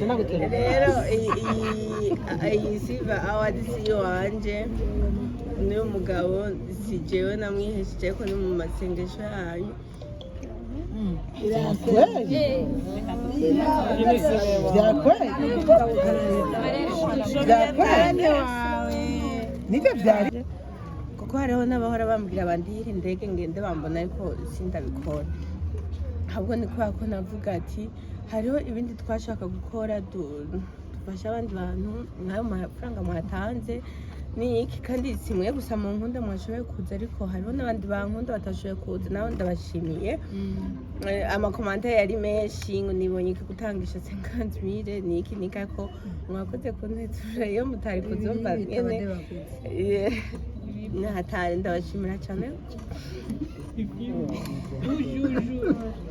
Rero iyi Silver Award si iwanje, n'uyu mugabo si jewe namwihesheje, ariko ni mu masengesho yanyu. Kweli, vya kweli, vya kweli, nivyo vyari. Kuko hariho n'abahora bambwira bandihire indege ngende bambona, ariko sindabikora. Ahubwo ni kubera ko navuga ati hariho ibindi twashaka gukora, dufasha abandi bantu nk'ayo mafaranga mwatanze ni iki. Kandi si mwe gusa mu nkunda mwashoboye kuza, ariko hariho n'abandi bankunda batashoboye kuza, nabo ndabashimiye. Ama commentaires yari menshi ngo nibonye iki gutangisha 50 mille, ni iki niki, ariko mwakoze kuntetura iyo mutari kuzumva nyene. Nahatari ndabashimira cyane.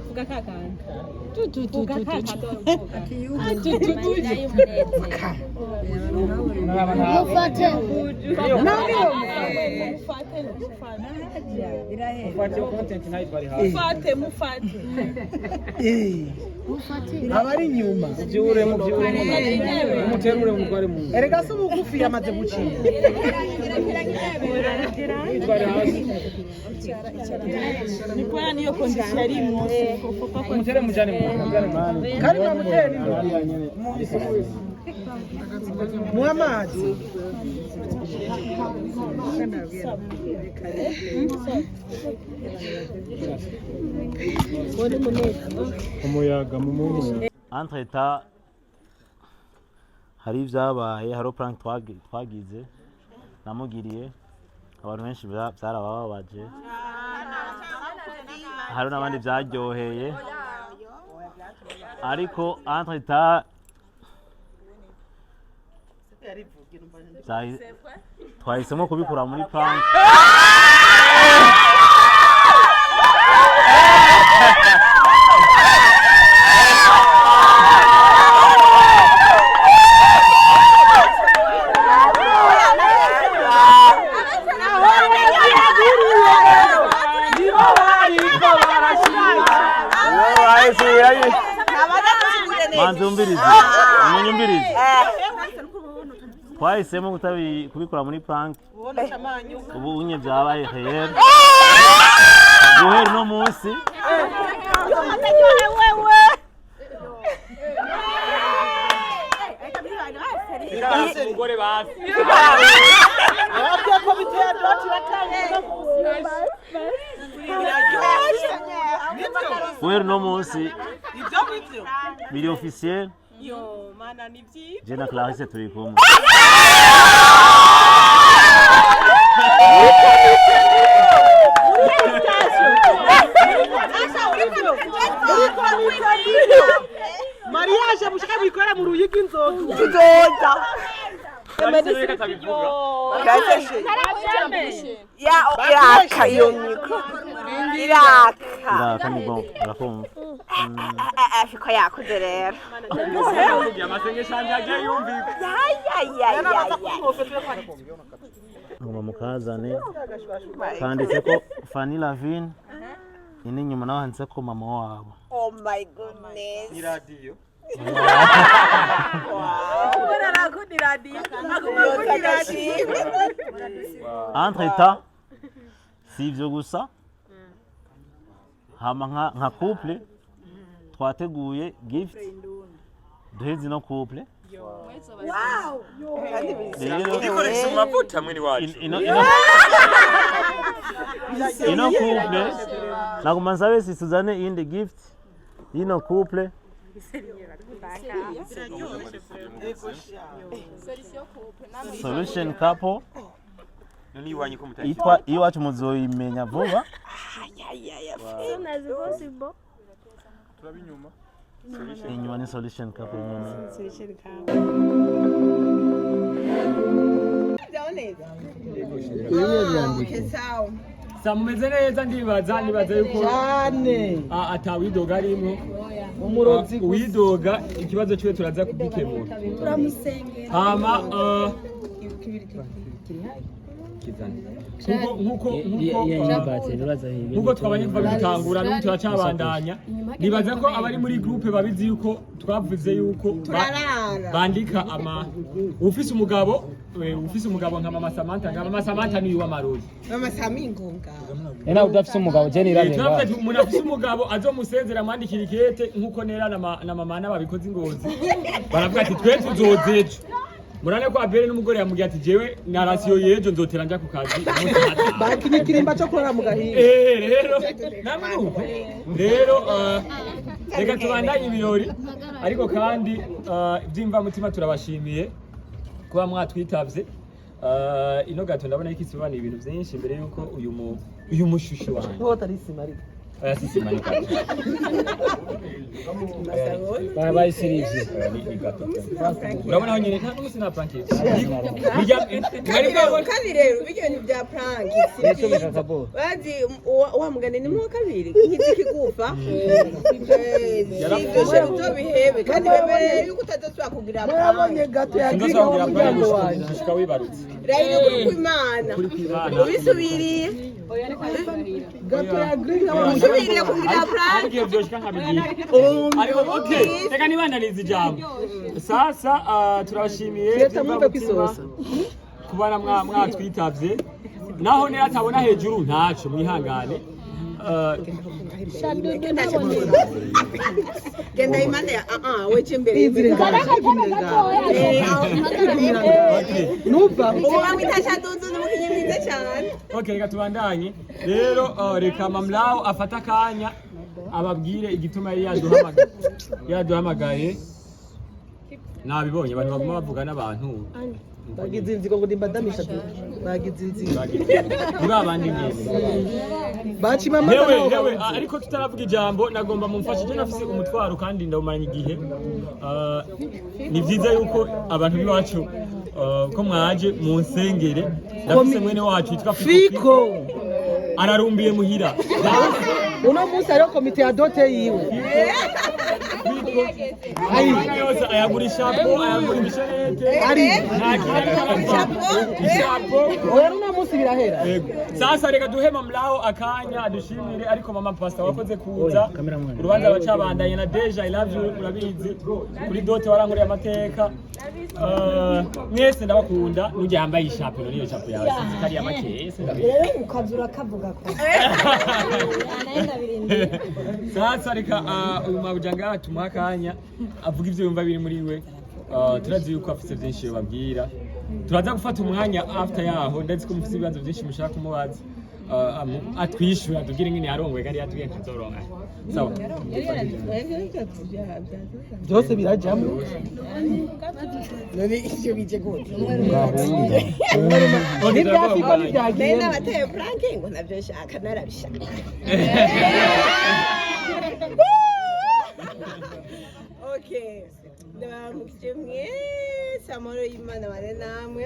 Vuga kakandi, vuga kakandi. Mufate. Mufate. Mufate content nayo twari hafi. Mufate, mufate. Abari inyuma. Muvyure, muvyure, mumuterure, mutware mu nzu. Erega si ubugufi yamaze gucinya. Mwitware hasi. Ni kubera niyo condition yarimwo. Mumutere, mujane mu nzu, mujane mu nzu. Kandi mwamuteye n'indobo. Hariya nyene. Muhe amazi. Umuyaga mu muhu. Entre-temps hari ibyabaye, hariho prank twagize namugiriye, abantu benshi byarabababaje, hari n'abandi byaryoheye, ariko entre-temps twahisemo kubikura muri prank. Nibo bariko barashira. Manzi, umbirize, umunyumbirize. Twahisemo kubikora muri prank, ubu unye byabaye réel. Guhera uno munsi Umugore basi. Ababwiye ko biteye doti iratangira. Guhera uno munsi Ibyo nibyo. biri officiel. Yo mana, ni byiza. Je na Clarisse turi kumwe. Mariage mushaka muyikore mu Ruyigi, inzoga. Tuzoza. Clarisse atabivuga. Ya, iraka iyo mikro, iraka. Iraka, ni bon, urakumva. Fiko yakuze rero. Amasengesho yanje yagiye yumvika. Yayayaya. Ngoma mukazane kanditse ko Fanny Lavine, ino inyuma naho handitse ko mama wabo. Oh my goodness. Ni radiyo. Ubona arakunda iradiyo, aguma akunda iradiyo. Entre-temps si ivyo gusa, hama nka couple twateguye gift duhe zino couple rero. Ikoresha amavuta mwene wacu. Ino couple naguma nsabe si tuzane iyindi gift y'ino couple. Solution couple. None iwanyu ko mutari. Yitwa iwacu, muzoyimenya vuba. Soon as possible. Inyuma ni solution couple nyene. Solution couple. Neza. Okay, sawa. Sa mumeze neza, ndibaza, nibaza yuko Cyane. Atawidoga arimwo. Umurozi. Ah, uwidoga ikibazo ciwe turaza kugikemura. Turamusengera. Hama Kizana. Nkuko twabanye kuva bitangura, n'ubu turacabandanya. Nibaza ko abari muri groupe babizi yuko twavuze yuko Turarara. bandika ama ufise umugabo, ufise umugabo nka mama Samantha, nka mama Samantha ni uw'amarozi. Mama Samingunga. Ena udafise umugabo je nirabe. Turavuga ati umuntu afise umugabo azomusezera amwandikira ikete, nkuko Nera na mama n'ababikoze ingozi baravuga ati twe tuzoza ejo. Murane ko Abere n'umugore yamubwiye ati jewe na rasiyo y'ejo nzotera nja ku kazi. Bakinye ikirimba cyo kurara mu gahinga. Rero namwe nuko rero, reka tubandanye ibirori, ariko kandi iby'imvamutima turabashimiye kuba mwatwitavye. Ino gato ndabona yuko isobanuye ibintu byinshi imbere yuko uyu mushushu wanjye. Nkuko atari isima ariko. Oya, si sima, ni gato. Bayisirivye. Ni gato, urabona aho nyine nta n'umunsi nta prank mwari bwabona. Kandi rero bijya bintu bya prank si Nicyo byiza. kakabo. Bazi wa mugani ni mu wa kabiri nk'iki kigufa sivyo uzobihebe kandi wemereye yuko utazosubira kugira Murabonye prank. gato ya Sinzosubira Giga kugira prank w'umuryango wanjye. gushika wibarutse. Rahira ukuri kw'Imana. Ukuri kw'Imana. Ubisubiriye. Gato ya Giga Usubiriye kugira prank. Ariko iyo vyoshika nkabigira, ariko okay, reka nibandanize ijambo sasa. Turabashimiye Leta mwumve ko by'imvamutima isosa. kubana mwatwitavye, naho nera atabona hejuru ntaco mwihangane. Genda imana ya weje imbere. Izire ngaje. Okay. Nuva. Ubu bamwita Shadudu, ni umukinnyi mwiza cyane. Okay, reka tubandanye rero. Reka Mamlao afate akanya ababwire igituma yari yaduhamagaye. Nabibonye abantu baguma bavuga n'abantu. Bagize inzigo ngo nimbadamisha, bagize inzigo. Ni babandi nyene. Bacima amata. Hewe Nabo hewe babuze. Ariko tutaravuga ijambo, nagomba mumfashe, je nafise umutwaro kandi ndawumaranye igihe. Ni vyiza yuko abantu b'iwacu, ko mwaje munsengere, ndafise mwene wacu yitwa Fiko. Ararumbiye muhira. Uno munsi hariho komite ya dote yiwe. Amafaranga yose ayagura ishapo, ayagura imishenete. Ari. Nta kintu ariko arapfa. Ishapo. Oya, uno munsi birahera. Yego. Sasa reka duhe Mamlao akanya adushimire, ariko mama pastor wakoze kuza, urubanza ruracabandanye na Deja, I love you, urabizi kuri dote warankoreye amateka. Mwese ndabakunda, nujya yambaye ishapo niyo shapo yawe sinzi ko ari iya make ndabizi. Rero ukaza urakavuga ko. Sasa reka uyu mabujanga tumuha akanya avuga ivyo yumva biri muri we. Turazi yuko afise vyinshi yobabwira, turaza gufata umwanya after yaho, ndazi ko mufise ibibazo vyinshi mushaka kumubaza. Atwishyura atubwire ingene yarongoye kandi yatubwiye ntazoronka, sawa? Byose birajyamo. None ivyo bije gute? Okay, N'ibya turavuga Fiko umwanya. Nari ntibyagiyemo. nabateye prank ngo navyo nshaka, narabishaka. Okay, ndabamukije mwese, amahoro y'Imana bane namwe.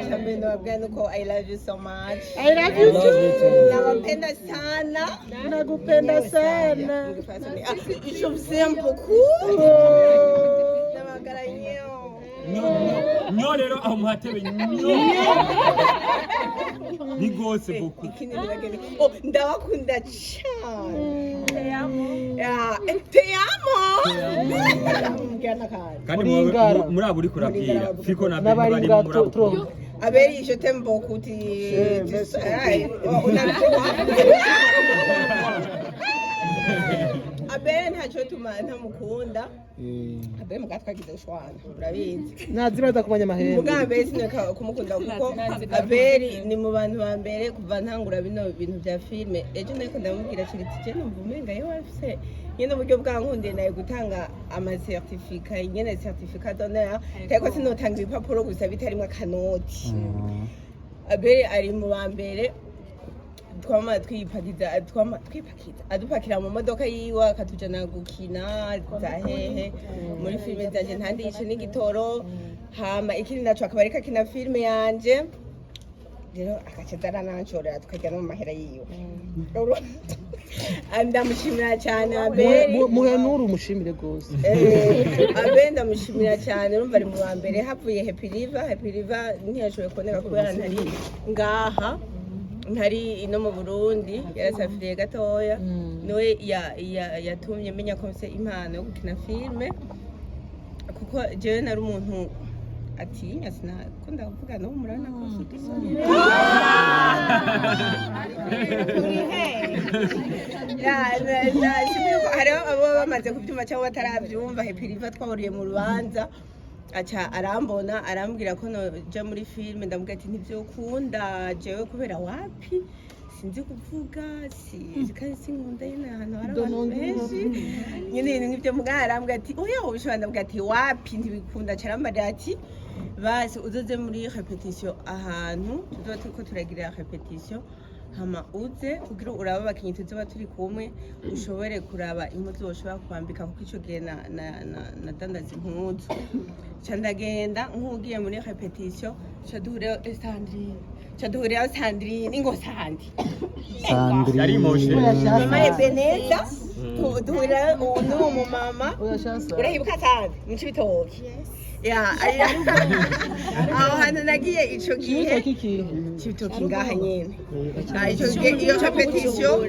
Icambere ndababwira nuko I love you so much. I love you too. Nawapenda sana. Nakupenda sana. Ah, je vous aime beaucoup. Ndabagara nyo. Nyo, nyo, nyo, rero aho muhatebe nyo ni gose beaucoup. Ikindi nibagende. Oh, ndabakunda cyane. Te amo. Te amo. Mbwira n'akantu. Kandi Muringara. muri abo uriko urabwira Fiko na Beni bari N'abaringa muri abo. trongo. Abeli, je t'aime beaucoup. Tu ay, unamjua. Abeli ntacyo tuma ntamukunda. Abeli muga twagize gushwana, urabizi. Ntazibaza kumanya amahembe. Muga Abeli sineka kumukunda kuko Abeli ni mu bantu ba mbere kuva ntangura bino bintu bya filime. Ejo nariko ndamubwira kiriti je numva umenga yewe afise nyene uburyo bwankundiye naye gutanga ama certificat, nyene certificat d'honneur, ariko sinotanga ibipapuro gusa bitarimwo akanoti. Abeli ari mu ba mbere twama twipakiza, twama twipakiza, adupakira mu modoka yiwe akatujana gukina za hehe muri filime zanje ntandishe n'igitoro. Hama ikindi naco akaba ariko akina filime yanje, rero agaca aza arananshorera tukajya no mu mahera yiwe. Ndamushimira cyane Abeli. Muhenure umushimire rwose. Abe ndamushimira cyane, urumva ari mu wa mbere havuye Happy River. Happy River ntiyashoboye kuboneka kubera ntari ngaha, ntari ino mu Burundi, yarasafiriye gatoya. Niwe yatumye menya ko mfise impano yo gukina filime, kuko jewe nari umuntu atinya, sinakunda kuvuga. N'ubu murabona ko mfite isoni. Turi he? Ko hariho abo bamaze kubyumva cyangwa batarabyumva. Happy River twahuriye mu rubanza, aca arambona, arambwira ko noja muri filime. Ndamubwira ati ntivyokunda jewe kubera wapi, sinzi kuvuga, si kandi sinkunda nyine ahantu hari abantu benshi nyine, ibintu nk'ivyo. Mugabo arambwira ati oya, wobishobora. Ndamubwira ati wapi, ntibikunda. Aca arambarira ati basi uzoze muri répétition, ahantu tuzoba turiko turagira répétition, hama uze kugira urabe abakinyi tuzoba turi kumwe, ushobore kuraba impuzu woshobora kwambika, kuko ico gihe nadandaza impuzu. Ca ndagenda nk'ugiye muri répétition, ca duhurirayo Sandrine, ca duhurirayo Sandrine, ingo Sandi. Sandrine. Yarimoshe. Mama Ebeneza, duhurirayo ubu n'uwo mumama. Urahibuka Sandi mu Cibitoke? Ya, aho hantu nagiye ico gihe. Cibitoke ngaha nyene. Ico gihe iyo répétition,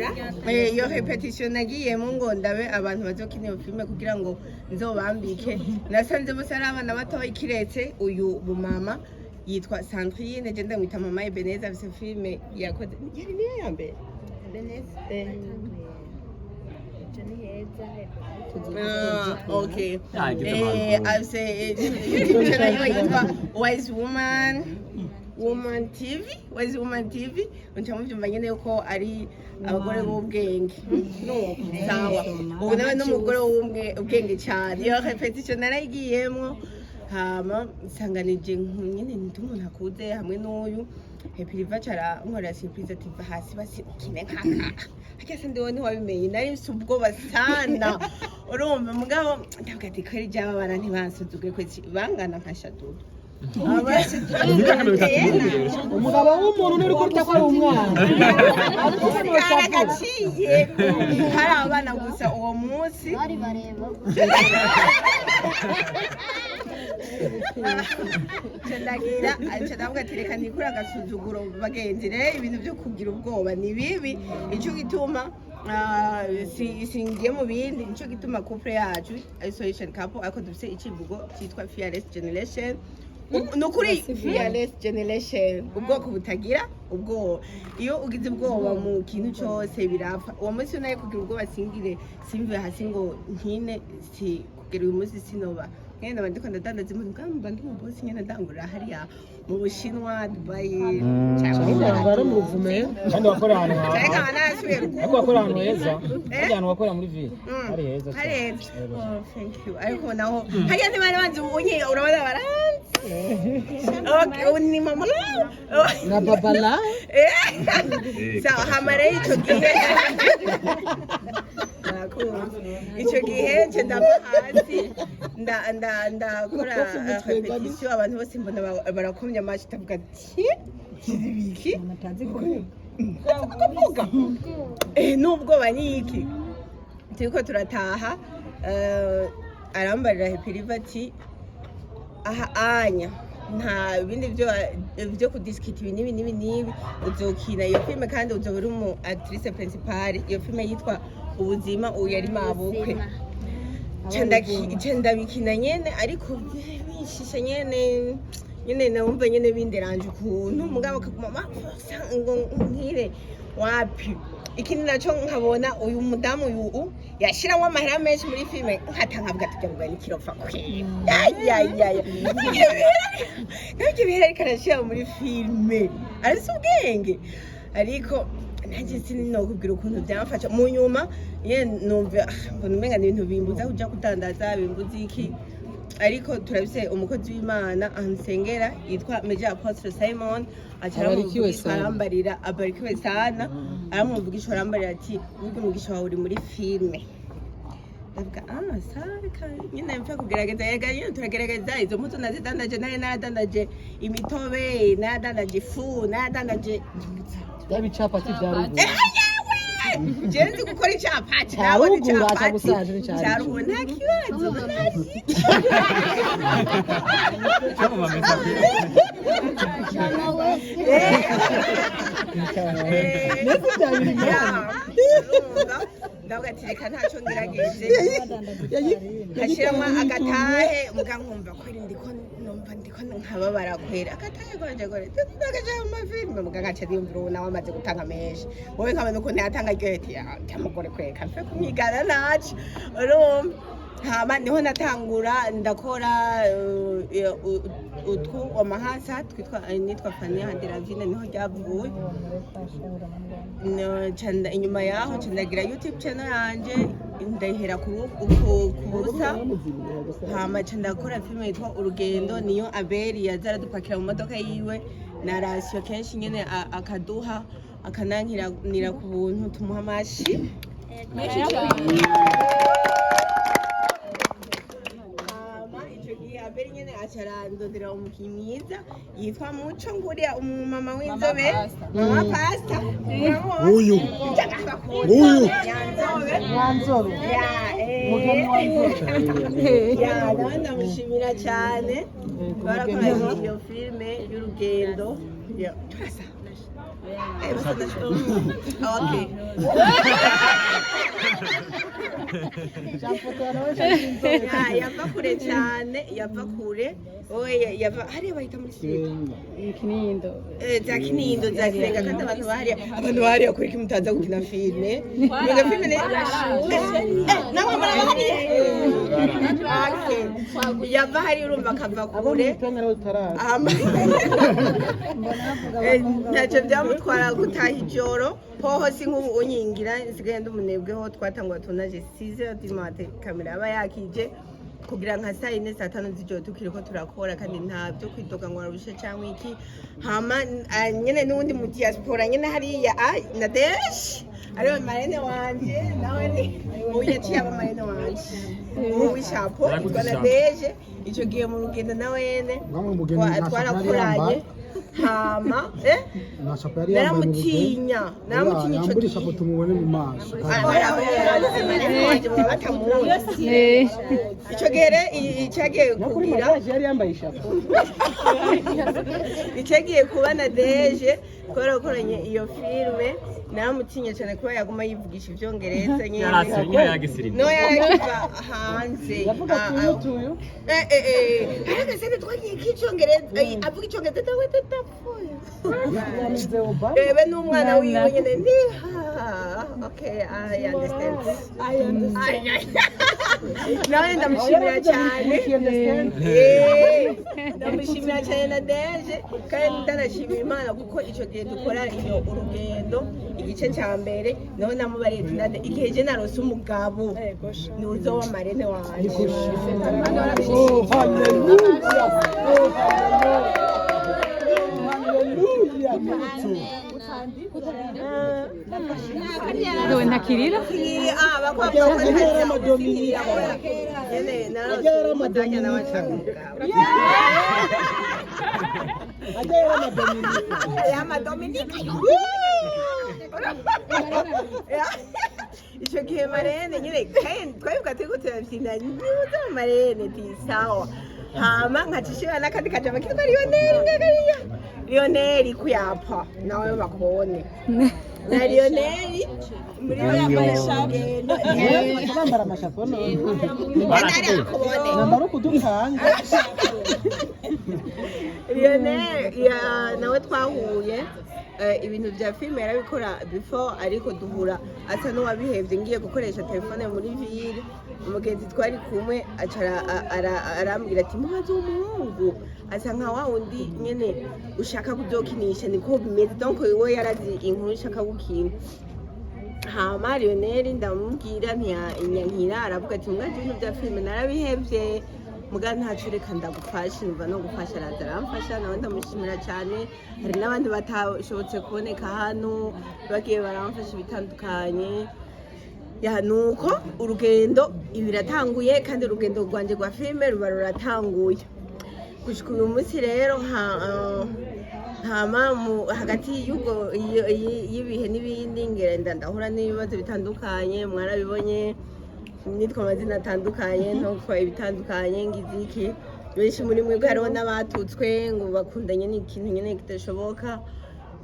iyo répétition nagiyemo ngo ndabe abantu bazokina iyo filime kugira ngo nzobambike, nasanze bose ari abana batoya kiretse uyu mumama yitwa Sandrine, je ndamwita mama Ebeneza. Afise filime yakoze, yari niyo ya mbere. Ebeneza. Ni heza. Ah, okay. Yagize amahirwe. Afise YouTube channel yiwe yitwa Wise Woman TV, Wise Woman TV. Nca muvyumva nyene yuko ari abagore b'ubwenge. Nuko sawa, ubu nawe n'umugore w'ubwe ubwenge cyane. Iyo répétition narayigiyemwo, hama nsanganije nyene ndi umuntu akuze hamwe n'uyu Happy River, cara nkorera surprise ati va hasi basi ukine nkaka harya. Se ndiwe ntiwabimenye, nari mfise ubwoba sana, urumva. Mugabo ndavuga ati kweri ryaba bana ntibansuzuguye ko bangana nka Shadudu. Imyaka 30. Umugabo w'umuntu nturi kuruta ko ari umwana. Karagaciye, hari abana gusa uwo munsi. Bari bareba. Ndagira aca ndavuga ati reka nikure agasuzuguro bagenzi. Rero ibintu byo kugira ubwoba ni bibi, ico gituma singiye mu bindi. Nico gituma couple yacu isolation couple, ariko dufise icivugo cyitwa fearless generation. Ni ukuri fearless generation, ubwoko butagira ubwoba. Iyo ugize ubwoba mu kintu cyose birapfa. Uwo munsi nawe kugira ubwoba singire simve hasi ngo nkine, si kugera uyu munsi sinoba nyene ndaba ndiko ndadandaza impuzu, mbwa mba ndi mu bosi nyene, ndangurira hariya mu Bushinwa, Dubai. Bari mu Ruvumera. Kandi wakora ahantu Cyane hawe. Nkaba narasubiye ruguru. Ariko wakora ahantu heza. Eh? Harya ahantu wakorera muri ville hari heza Hari cyane. heza. Oh, thank you. Ariko naho hariya ntibari banzi, ubunye urabona baranzi. Okay, ubu ni mama la. Na babala. Sawa, hama rero ico gihe Nakunze. Ico gihe nce ndava hasi ndakora répétition, abantu bose mbona barakomya amashi, ndavuga ati biki kuvuga n'ubwoba ni iki? Turiko turataha, arambarira Happy River ati aha anya nta bindi byo kudisikita, ibi n'ibi n'ibi n'ibi, uzokina iyo filime kandi uzoba uri umu actrice principale. Iyo filime yitwa Ubuzima, uyu yari mabukwe. Ca ndabikina nyene, ariko bishisha nyene nyene, numva nyene binderanje ukuntu, mugabo akaguma bamforsa ngo nkire wapi. Ikindi naco nkabona uyu mudamu uyu yashiramwo amahera menshi muri filime, nkata nkavuga ati jya mugani kiropfa yayayaya nabyo bihera, ariko arashira muri filime arafise ubwenge. Ariko nanjye sinokubwira ukuntu byamfasha mu nyuma nyene, numva mbona umenga ni ibintu bimbuza kuja kudandaza, bimbuza iki. Ariko turabise umukozi w'Imana ansengera yitwa Major Apostle Simon, aca Abarikiwe aramuvugisha sana. arambarira abarikiwe sana, aramuvugisha arambarira ati burya umugisha wawe uri muri filime. Ndavuga ah sawa, nyine mpfa kugerageza. Yega nyine turagerageza. Izo mpuzu nazidandaje, nari naradandaje imitobe, naradandaje ifu, naradandaje Byaba icapati bya ruguru. Yewe Je nzi gukora icapati, nabona Caruguru, icapati. acagusaje ni cari. Caruguru, nta kibazo, nta. Cyo mu mamesa. Nese byabiri imana. Ndavuga ati reka ntacyo, ngerageje nkashyiramo agatahe, muga nkumva kweri ndiko numva ndiko nkababara kwera agatahe kwanje gore ndagaja mu mafilime, muga ngaca ndiyumvira ubu nawe amaze gutanga menshi, wowe nkabona ukuntu yatanga aryohe, ati cyamugore kweka mfe kumwigana naco. Urumva, hama niho natangura ndakora utwu amahasa twitwa nitwa Fania Handeravine, niho ryavuye. Inyuma yaho nca ndagira YouTube channel yanje, ndayihera ku busa. Hama nca ndakora filime yitwa Urugendo, niyo Abeli yaza aradupakira mu modoka yiwe na ration kenshi nyene, akaduha akanankiranira ku buntu. Tumuha amashi Menshi cyane. Hama ico gihe Abeli nyene aca arandondera umukinyi mwiza yitwa Muco, nguriya umumama w'inzobe, mama pasta. Uyu. Uyu. Nyanzobe. Nyanzobe. Ya, Mugeni wa Nzobe. Ya, nawe ndamushimira cyane. Barakoranye iyo filime y'Urugendo. Ya, turasa. Basa okay. Ya, yava kure cyane, yava kure. Oye, yava hariya bahita muri sud. Kinindo. Za Kinindo, za Kirenga, kandi abantu bahariya kuri kimwe mutaza gukina filime. Mwiga filime ne namwe muraba hariya. Okay. Yava hariya, urumva akava Abo kure. mwitanga rero tutaraza. Ntacyo byamutwara gutaha ijoro hoho, si nk'ubu unyingira nsigaye ndi umunebwe. Ho twatangwa tournage 6 du matin, kamera aba yakije kugira nka saa 4, saa 5 z'ijoro tukiriko turakora, kandi nta byo kwidoga ngo ararushe cyangwa iki. Hama nyene n'uwundi mu diaspora nyene hariya, na desh ariwe marraine wanje, nawe ni ubu yaciye aba marraine wanje ubu w'ishapo Yaraguze yitwa ishapo. Nadege. Ico gihe mu rugendo nawene Namwe umugeni nta shapo yari twarakoranye. yambaye. Hama Nta shapo yari yambaye mu bugeni. naramutinya, naramutinya ico Yambura gihe. ishapo tumubone mu maso. Ah, oya, oya, wanje baba batamuzi ico gihe rero icagiye No kuri kugira mariage yari yambaye ishapo. Icagiye kuba na deje twarakoranye iyo filime, naramutinye cyane kuba yaguma yivugisha ivyongereza nyene. Yarasiri nyine, yagisirimu. No yarakiva hanze. Yavuga Ah, tuyu ah. tuyu. Hari agasene twagiye k'icongereza, avuga icongereza dawe tutapfuye. Yamize Obama. Ebe n'umwana wiwe nyene ni ha, okay, I understand. I understand. Nawe ndamushimira cyane. He understand. Ndamushimira cyane na deje, kandi ndanashimira Imana kuko icyo gihe dukora iyo Urugendo igice cya mbere, naho namubariye ati nade igihe je narose umugabo ni uzoba marraine wanje. Oh, hallelujah. Oh, hallelujah. Hallelujah. Ntakirira. Bakobwa Ajya yari amadominika. nyene. Ajya yari amadominika. Ajya yari amadominika. Amadominika. Icyo gihe marraine nyine kandi twabivuga turiko turabyina, niba marraine ti sawa. Hama nkacishira n'akandi kajama kitwa Lionel, ngakariya Lionel kuyapa nawe bakubone na Lionel muri rugendo. Bambara amashapo none. Nari akubone. Nambara ukudukanga. Lionel nawe twahuye, ibintu bya filime yarabikora before, ariko duhura asa n'uwabihevye. Ngiye gukoresha telefone muri ville, umugenzi twari kumwe aca arambwira ati mubaze umuhungu asa nka wa wundi nyene ushaka kuzokinisha, niko bimeze. Donc we yarazi inkuru ushaka gukina. Hama Lionel ndamubwira ntiyanyankira, aravuga ati mwaje ibintu bya filime narabihevye, muga ntaco, reka ndagufasha. Numva no gufasha, araza aramfasha, nawe ndamushimira cyane. Hari n'abandi batashobotse kuboneka hano bagiye baramfasha ibitandukanye. Ya, nuko Urugendo ibiratanguye, kandi urugendo rwanjye rwa filime ruba ruratanguye. Gushika uyu munsi rero hama hagati y'ubwo y'ibihe n'ibindi, ngenda ndahura n'ibibazo bitandukanye. Mwarabibonye, nitwa amazina atandukanye, ntokwa ibitandukanye, ngize iki. Benshi muri mwebwe hariho n'abatutswe ngo bakundanye, ni ikintu nyine kidashoboka,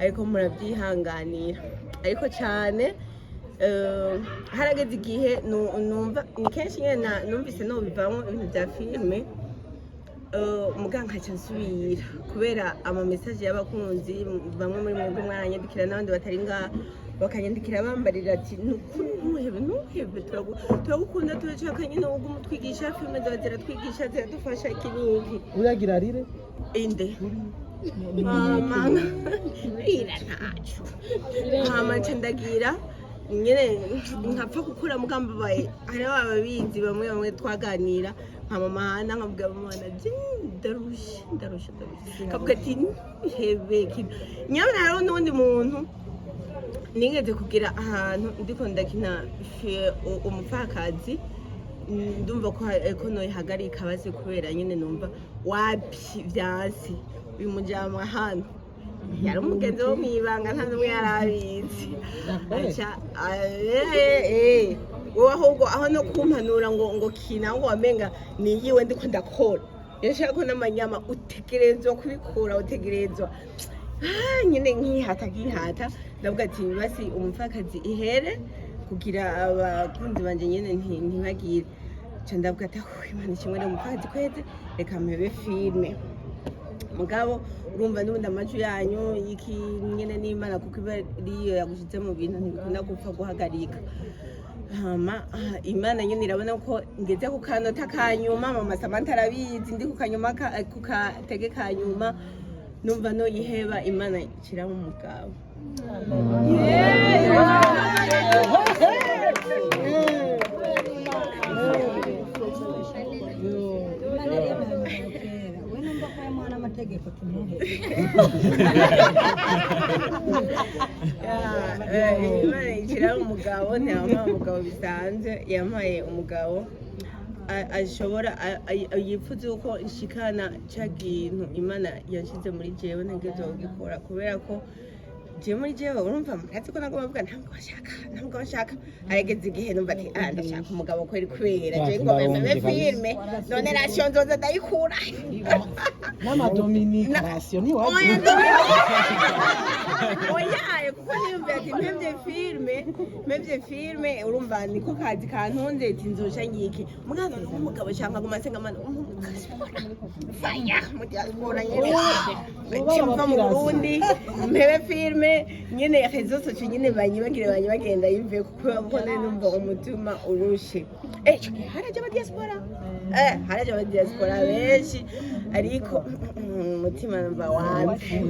ariko murabyihanganira. Ariko cyane harageze igihe numva ni kenshi nyine numvise nobivamo ibintu bya filime, muga nkaca nsubira kubera ama message y'abakunzi. Bamwe muri mwebwe mwaranyandikira, n'abandi batari ngaha bakanyandikira bambarira ati: "Nukuri ntuhebe, ntuhebe, turagukunda, turashaka nyine uguma utwigisha filime zawe, ziratwigisha, ziradufasha, iki n'iki." Uragira rire. Inde mama ira ntaco, hama nca ndagira nyene nkapfa gukura mugambabaye. Hariho ababizi, bamwe bamwe twaganira nka mama Hana, nkabwira mama Hana: "Je ndarushe, ndarushe, ndarushe." Kavuga ati: "Ntihebe." Nyabona hariho n'uwundi muntu nigeze kugira ahantu ndiko ndakina umupfakazi, ndumva ko noyihagarika basi, kubera nyine numva wapi vyansi. Uyu mujama hano yari umugenzi wo mwibanga, nta n'umwe yari abizi. Aca wowe ahubwo aho no kumpanura ngo kina ngo wamenga niyiwe ndiko ndakora, yashaka ko n'amanyama utegerezwa kubikura, utegerezwa. Nyine nkihata nkihata, ndavuga ati: "Basi umupfakazi ihere kugira abakunzi banje nyine ntibagire." Nca ndavuga ati: "Oh, Imana ishimwe rero, umupfakazi kweze, reka mpebe filime." Mugabo urumva n'ubundi amajwi yanyu y'iki nyene n'Imana, kuko iba ariyo yagushize mu bintu, ntibikunda gupfa guhagarika. Hama Imana nyene irabona ko ngeze ku kanota ka nyuma. Mama Samantha arabizi, ndi ku kanyuma ku katege ka nyuma, numva noyiheba, Imana ishiramo umugabo. Imana yari kera, we numva ko yamuha n'amategeko tumuhe. Imana ishyiraho umugabo, ntiyamuha umugabo bisanzwe, yampaye umugabo ashobora yifuza uko nshikana ca kintu Imana yashyize muri jewe, ntegerezwa kugikora, kubera ko jewe muri jewe urumva murazi ko nagomba mvuga ntabwo nshaka, ntabwo nshaka. Arageze igihe numva ati: "Ah, ndashaka umugabo kweri, kubera jewe ngomba mpebe filime, none ration nzoza ndayikura?" N'amadominika ration Oya. Ntiwagira. Oya, kuko niyumvira ati mpevye filime, mpevye filime, urumva niko kazi kantunze, ati nzoca ngiki mwana n'umugabo canke aguma asenga: "Mana, umpe diaspora, faya mu diaspora nyene, cimva mu Burundi, mpebe filime nyene, réseaux sociaux nyene banyibagire, banyibagenda yive," kuko kuko nari numva umutima urushe. Ico gihe haraje aba diaspora, haraje aba diaspora benshi, ariko umutima numva wanze.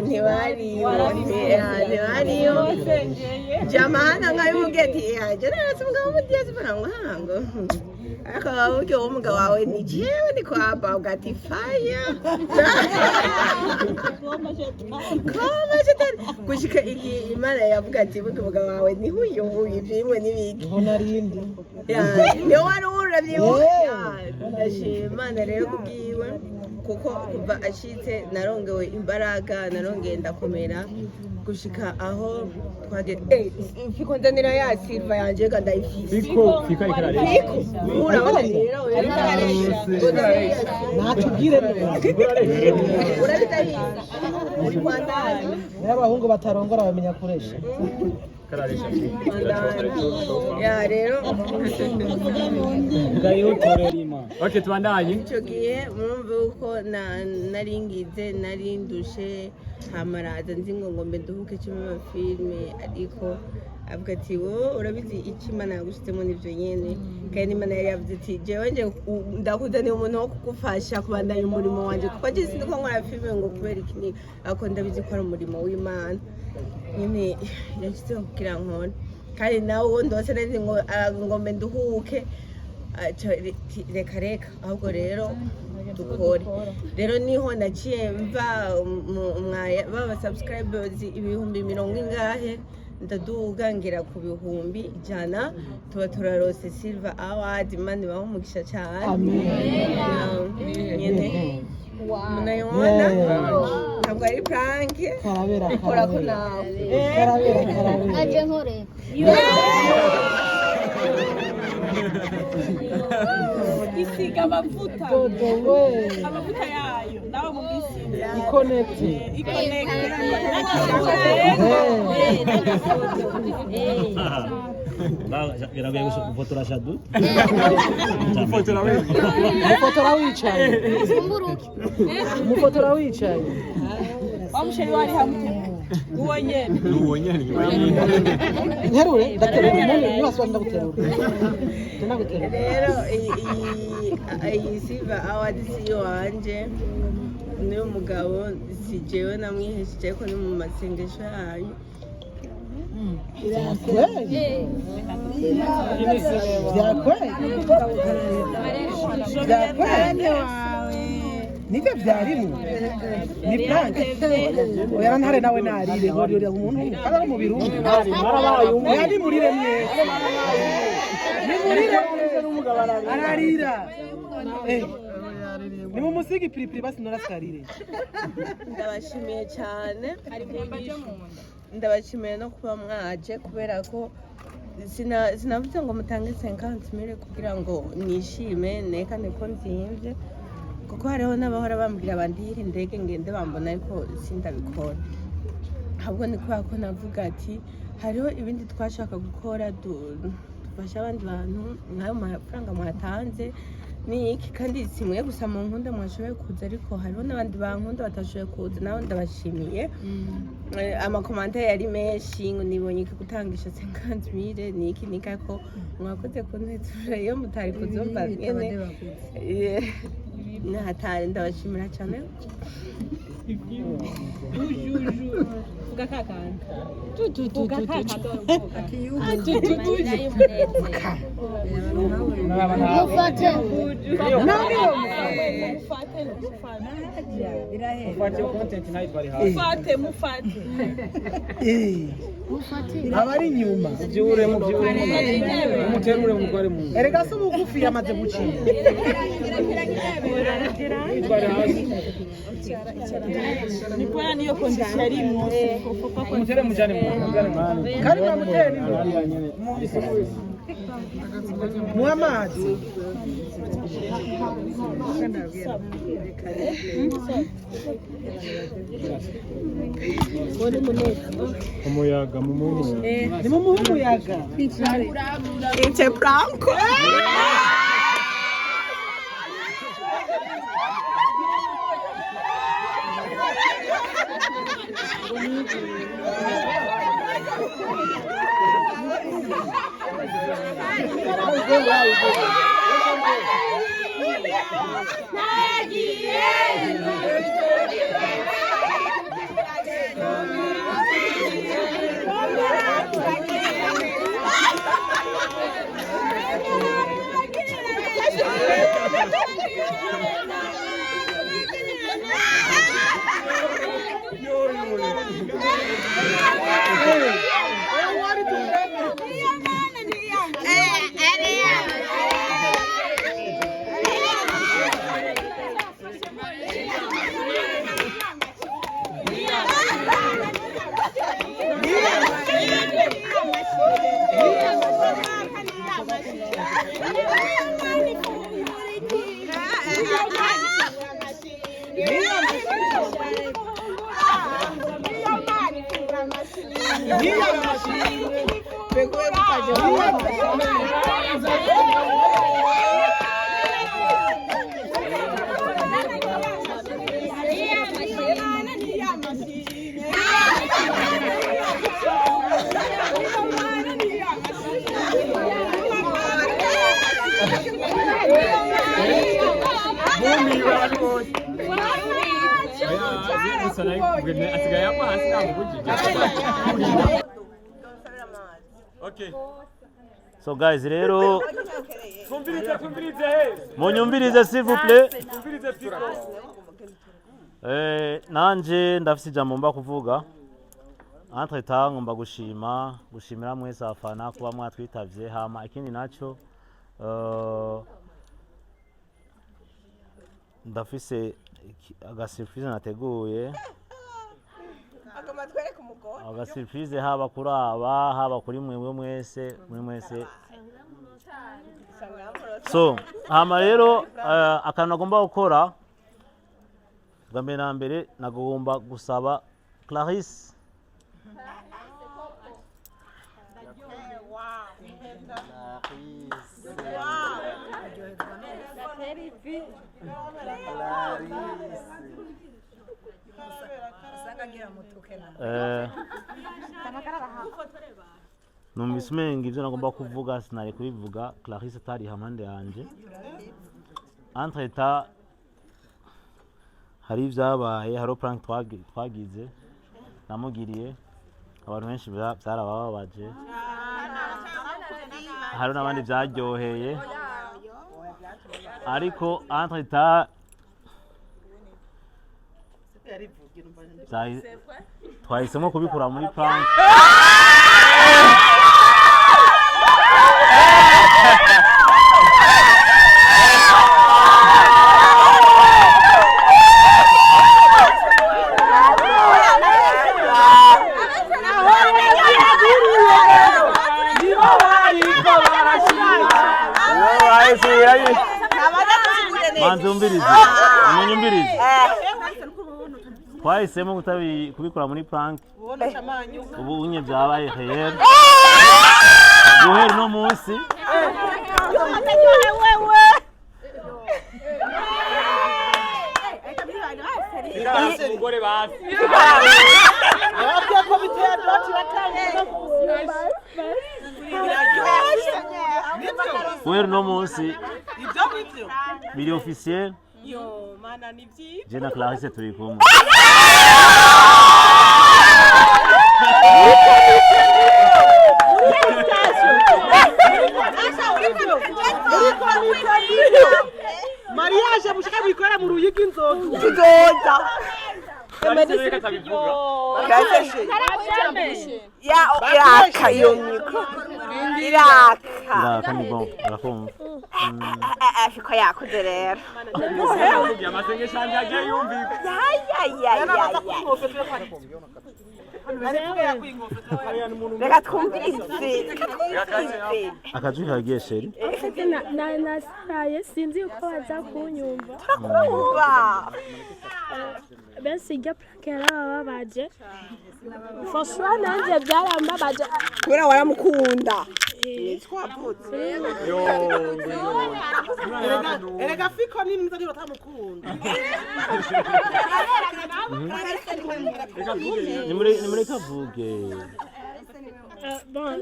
Ntibariyo, ntibariyo. Jamahana nkabimubwiye ati: "Je naretse umugabo wo mu diaspora," ngo hango ariko buryo uwo mugabo wawe ni jewe, ni kwa bavuga ati: "Faya koma shetani." Gushika igihe Imana yavuga ati: "Burya umugabo wawe ni huyo huyu, ivyimwe n'ibiki." Niho narindi. Ya, niyo wari uravyibuka. Ndashima Imana rero kubwiwe, kuko kuva ashitse narongewe imbaraga, narongeye ndakomera gushika aho twageze. Fiko, nzanira ya silver yanje ga, ndayifise. Fiko, Fiko ariko araresha. Fiko, urabona rero. Natubwire neza. Urabitahiye uri kwa ndani. Nayo abahungu batarongora bamenya kuresha. Kararesha. Ya rero. Okay, tubandanye. Icyo gihe murumva yuko naringize, narindushe, hamaraza nzi ngo ngombe nduhuke cumi filime, ariko avuga ati: "Wowe urabizi icyo Imana yagushizemo nivyo nyene." Kandi Imana yari yavuze ati: "Jewe nje ndakuzaniye umuntu wo kugufasha kubandanya umurimo wanje," kuko je sindiko nkora filime ngo kubera iki ni ariko ndabizi ko ari umurimo w'Imana nyine yashyizeho kugira nkore. Kandi nawe uwo ndose nari ngo ngombe nduhuke, aca reka reka, ahubwo rero dukore. Rero niho naciye mva baba subscribers ibihumbi mirongo ingahe, ndaduga ngera ku 100,000, tuba turarose silver award. Imana ibahe umugisha cyane. nyene. Munayibona, ntabwo ari prank. Karabera. Kora ko Karabera. nawe. Karabera, karabera. Aje nkoreka. Isiga amavuta. Dodo we. Amavuta yayo nawe mubisize. Ikonete. Ikonekite. Biragoye gufotora Shadu. Gufotora wewe. Mufotora wicaye. Usumburuke. Mufotora wicaye. Wa musheri wari hamwe uwo nyene. Uwo nyene. Nterure, ndaterura umuntu niwasubira, ndaguterura, ndaguterura. Rero iyi Silver Award si iwanje, n'uyu mugabo si jewe namwihesheje, ariko ni mu masengesho yanyu. Vyakweli, vyakweli, vyakweli, nibyo byarimo, ni prank. Oya, ntare nawe narire horira umuntu kandi ari mu birundi. Oya, nimurire mwese, nimurire mwese, ararira. Eh, nimumusige ipiripiri basi norasarire. Ndabashimiye cyane, ndabashimiye no kuba mwaje, kubera ko sinavuze ngo mutange 50 mille kugira ngo nishime nekane ko nzimvye, kuko hariho n'abahora bambwira bandihire indege ngende bambona, ariko sindabikora. Ahubwo ni kubera ko navuga ati hariho ibindi twashaka gukora dufasha abandi bantu nk'ayo mafaranga mwatanze ni iki. Kandi si mwe gusa mu nkunda mwashoboye kuza, ariko hariho n'abandi bankunda batashoboye kuza, nabo ndabashimiye. Ama commentaires yari menshi ngo nibonye iki gutangisha 50 mille ni iki niki, ariko mwakoze kuntetura iyo mutari kuzumva nyene. Nahatari, ndabashimira cyane. Vuga kakandi, vuga kakandi. Mufate. Mufate, mufate. Mufate content nayo twari hasi. Mufate, mufate. Mufate. Abari inyuma. Mubyure, mubyure, mumuterure mutware mu nzu. Erega se ubugufi yamaze gucika. Twari hasi. Nipoya niyo condition arimo. Mumutere mujane mu nzu, mujane mu nzu. Kandi muramutera n'indobo. Hariya nyene. Muhe amazi. Umuyaga mumuhe. Nimumuhe umuyaga. It's a prank. Bumiwe abantu bose. Oya, gusa nayo asigaye agwa hasi namubujije. Okay. So guys, rero Twumvirize, twumvirize he. Munyumvirize, s'il vous plaît. Twumvirize Piko. Nanje ndafise ijambo mba kuvuga. Entre temps ngomba gushima, gushimira mwese abafana kuba mwatwitavye. Hama ikindi naco, Ndafise agasurprise nateguye. Agomba twereke umugore. Agasurprise haba kuri aba, haba kuri mwebwe mwese, muri mwese. So hama rero akantu agomba gukora bwa mbere na mbere, nagomba gusaba Clarisse. Usanga agira mutuke na Numvise umenga ivyo nagomba kuvuga sinari kubivuga Clarisse atari hampande yanje. Entre temps hari ibyabaye, hari prank twagize namugiriye, abantu benshi byarabababaje, hari n'abandi byaryoheye, ariko entre temps twahisemo kubikura muri prank. Nibo bariko barashira. Manzi umvirize, umunyumvirize. Twahisemo kubikora muri prank. Ubu unye byabaye réel. Guhera uno munsi Umugore basi. Ababwiye ko biteye doti batangiye. Guhera uno munsi Ibyo ngibyo. biri officiel. Yo mana, ni byiza. Je na Clarisse turi kumwe. Mariage mushaka bikora mu Ruyigi, inzoga. Tuzoza. Clarisse reka atabivuga. Ya, iraka iyo mikro, iraka. Iraka ni bon, urakumva. Fiko yakuze rero. Amasengesho yanje yagiye yumvika. Yayayayaya, reka twumvirize, reka twumvirize. Akajwi kagiye, chérie. Nasaraye, sinzi uko baza kunyumva. Turakumva. Benshi irya prank yarabababaje, franchement nanjye byarambabaje. Kubera waramukunda, twavutse. Erega Fiko ni mwiza, niba batamukunda. Nimureke avuge. Bon,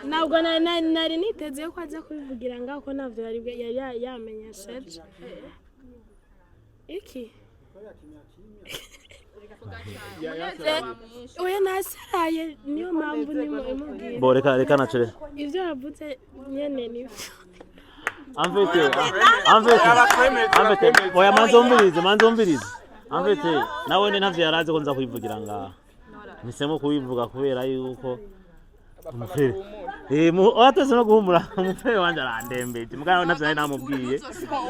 ntabwo nari niteze ko aza kubivugira ngaho, ko ntabyo yari yamenyesheje iki. Oya, nasaraye, niyo mpamvu nimubwira. Bo, reka nacere. Ibyo yavuze nyene nibyo. En fait, oya, manze umvirize, manze umvirize. En fait, nawe ni ntavyo yarazi ko nza kubivugira ngaha. Mpisemo kubivuga kubera yuko umufere oya, twese no guhumura, umufere wanje arandembeje, mugabo ntavyo nari namubwiye.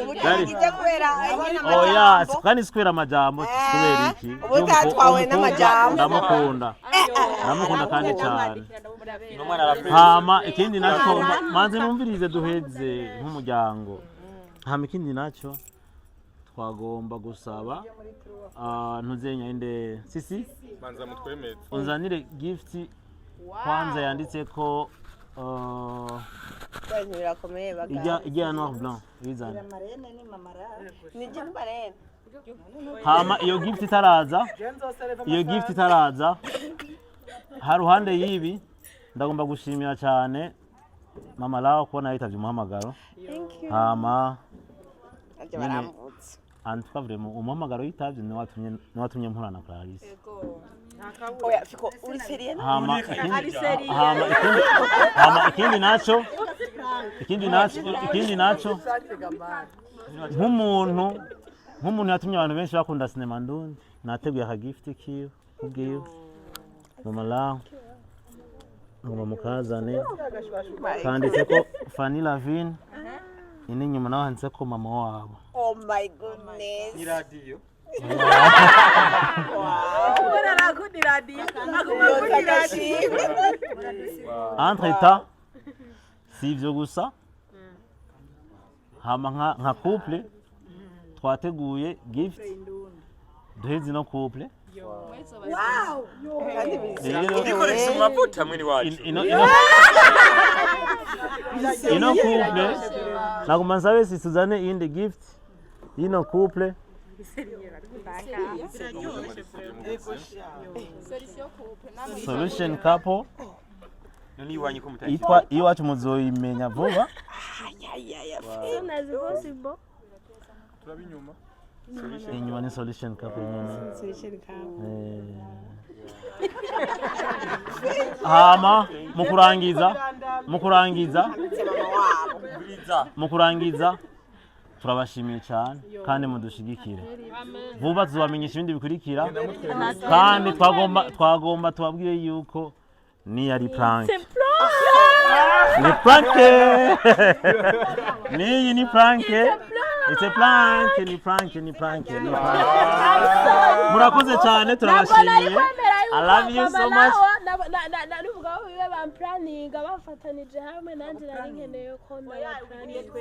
Ubutangize kubera nyine Oya, amajambo. kandi si kubera amajambo, si kubera iki. Ubutatwawe Umukobwa n'amajambo. ndamukunda, ndamukunda kandi cyane. Hama ikindi nacyo, manze numvirize, duheze nk'umuryango. Hama ikindi nacyo twagomba gusaba, ntuzenya inde sisi. Banza mutwemeze. Unzanire gift kwanza yanditse ko Ibintu birakomeye bagabo. Ijya ya noir blanc, izane. Marraine ni mama. Ni jye marraine. Hama iyo gift itaraza, iyo gift itaraza, haruhande y'ibi ndagomba gushimira cyane mama Lawa kubona yitavye umuhamagaro. Thank you. Hama Nanjye nyene barambutse. En tout cas, vraiment umuhamagaro yitavye niwe watumye mpura na Clarisse. Oya Fiko, uri sérieux? Hama ikindi naco, ikindi naco, nk'umuntu yatumye abantu benshi bakunda sinema ndundi, nateguye aka gift kiwe kubwiwe mama Lawa, ngomba mukazane, kanditse ko Fanny Lavine. Ino inyuma naho handitse ko mama wabo. Oh my goodness. Ni radiyo. Kubera arakunda iradiyo, aguma akunda iradiyo. Entre temps, si ivyo gusa, hama nka couple twateguye gift duhe zino couple. Rero Ikoresha amavuta mwene wacu. Ino couple naguma nsabe si tuzane iyindi gift y'ino couple. Solution couple. None iwanyu ko mutari Yitwa iwacu muzoyimenya vuba. Soon as possible. Inyuma ni solution couple nyene. Hama mu kurangiza turabashimiye cyane kandi mudushigikire. Vuba tuzobamenyesha ibindi bikurikira, kandi twagomba tubabwire yuko ni ari prank, ni prank, niyi ni prank, it's a prank, ni prank, ni prank, ni prank. Murakoze cyane, turabashimiye. I love you so much. N'umugabo wiwe bamplaninga bafatanije hamwe, nanjye nari nkeneye ko ndabaplaninga.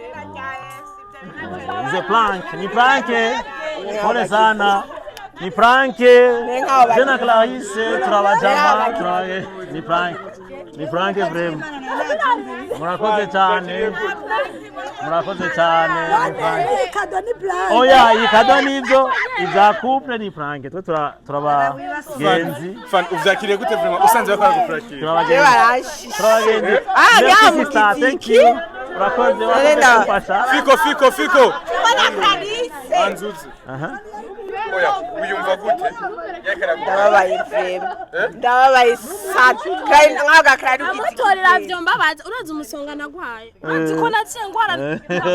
It's a prank, ni prank. Pole sana. Ni prank. Jena Clarisse, turabajama, ni prank. Ni prank vraiment. Murakoze cyane. Murakoze cyane. Ni prank. Cadeau ni prank. Oya, iyi cadeau nibyo, ibya couple ni prank. Twe turabagenzi. Fan, uvyakiriye gute vraiment usanze bakora guprakira? Turabagenzi. Barashishe. Turabagenzi. Ah, Merci, byamugize sister, thank iki? you. Urakoze, wakoze Nenda. kumfasha. Fiko, Fiko, Fiko. Mbona Clarisse. Anzuzi. Aha. Oya, wiyumva gute? Ndababaye vraiment, ndababaye sana. Nkaga Clarisse. Amutorera vyo mbabaza, urazi umusonga nagwaye, urazi ko naciye ngwara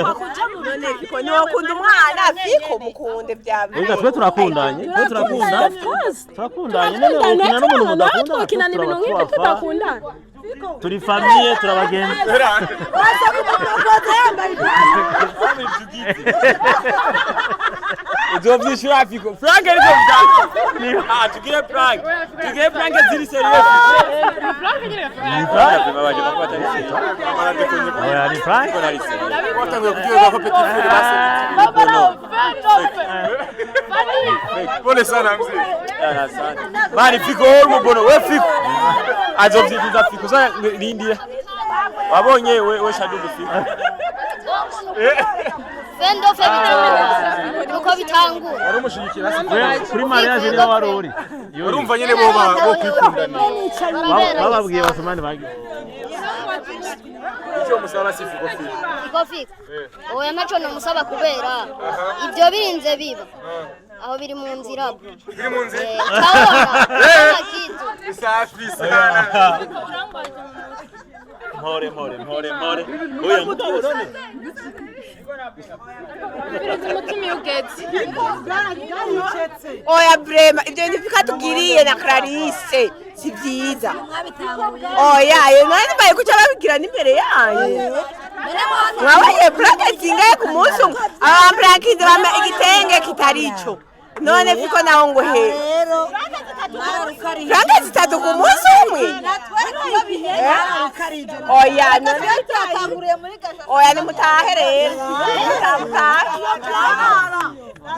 kwa kuja mu None bitaro. Fiko, ntiwakunda umwana? Fiko, mukunde bya. Erega twe turakundanye, twe turakundanye. Of course. Turakundanye none ukina n'umuntu mudakunda? Twokinana ibintu nk'ibyo tudakundana? Turi famille, turabagenzi. Waza kumupropose yambaye ipantaro. Uzovyishura Fiko. Prank ariko bya. Ah, tugire prank. Tugire prank ziri serious. Ni prank. Oya, Oya, ni prank. Watanguye kuryoherwa ko petit frère base. Pole sana mzee. Mani Fiko wowe umubono we Fiko. Azovyifuza Fiko. Sasa nindira. Wabonye we Shadudu Fiko. Fendo fe bitangura uko bitangura. Wari umushigikira se? Kuri mariage niho wari uri. Urumva nyene bo bo kwikundana. Bababwiye basomani bagiye. Icyo musaba si Fiko, Fiko. Fiko, Fiko, oya, ntaco nomusaba kubera ibyo birinze biba aho biri mu nzira. Biri mu nzira. Utaona kama kitu. Safi sana. Mpore, mpore, mpore, mpore. Oya, mugabo none. Umutima iyo ugeze. Oya, vraiment ibyo bintu Fiko tugiriye na Clarisse si byiza. Oya, ayo nani baye kuca babibwira n'imbere yanyu? Mwabaye prank zingahe ku munsi umwe? Abamprankije bampa igitenge kitari ico. None Fiko naho ngo he Rero mwararukarije. Prank zitatu ku munsi umwe. Oya, none Twatanguriye muri gasho. Oya, nimutahe rero, mutahe.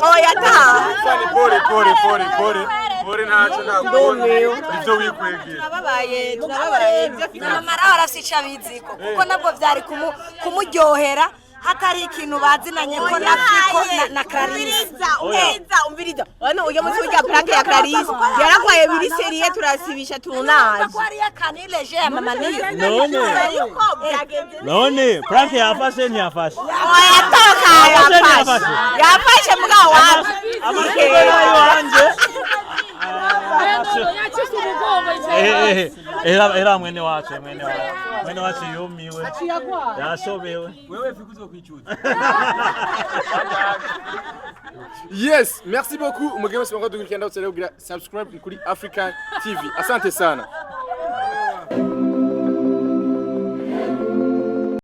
Oya, taha. Fani, pole, pole, pole, pole. Pole, ntacyo ntabwo. Ibyo wikwegera. Turababaye, turababaye ibyo Fiko. Mama arafise ico abiziko kuko nabwo vyari kumuryohera hatari ikintu bazinanye ko na Fiko na Clarisse. Umviriza, umviriza, umviriza. Ono uyo munsi w'irya prank ya Clarisse yaragwaye biri sérieux, turasibisha tunaje. Ko hariyo kanileje ya mama niyo. None. None prank yafashe ntiyafashe? Oya, toka. Yafashe. Yafashe. Ntiyafashe. Yafashe mugabo wapi. Amashurwe nayo wanje. Yakise umugongo. Era mwene wacu, mwene wacu, mwene wacu yumiwe, yashobewe. Wewe Fiko uzokwicuza. Yes, merci beaucoup. Umugabo wese wakora dukurikirana, ndabasaba kugira subscribe kuri African TV. Asante sana.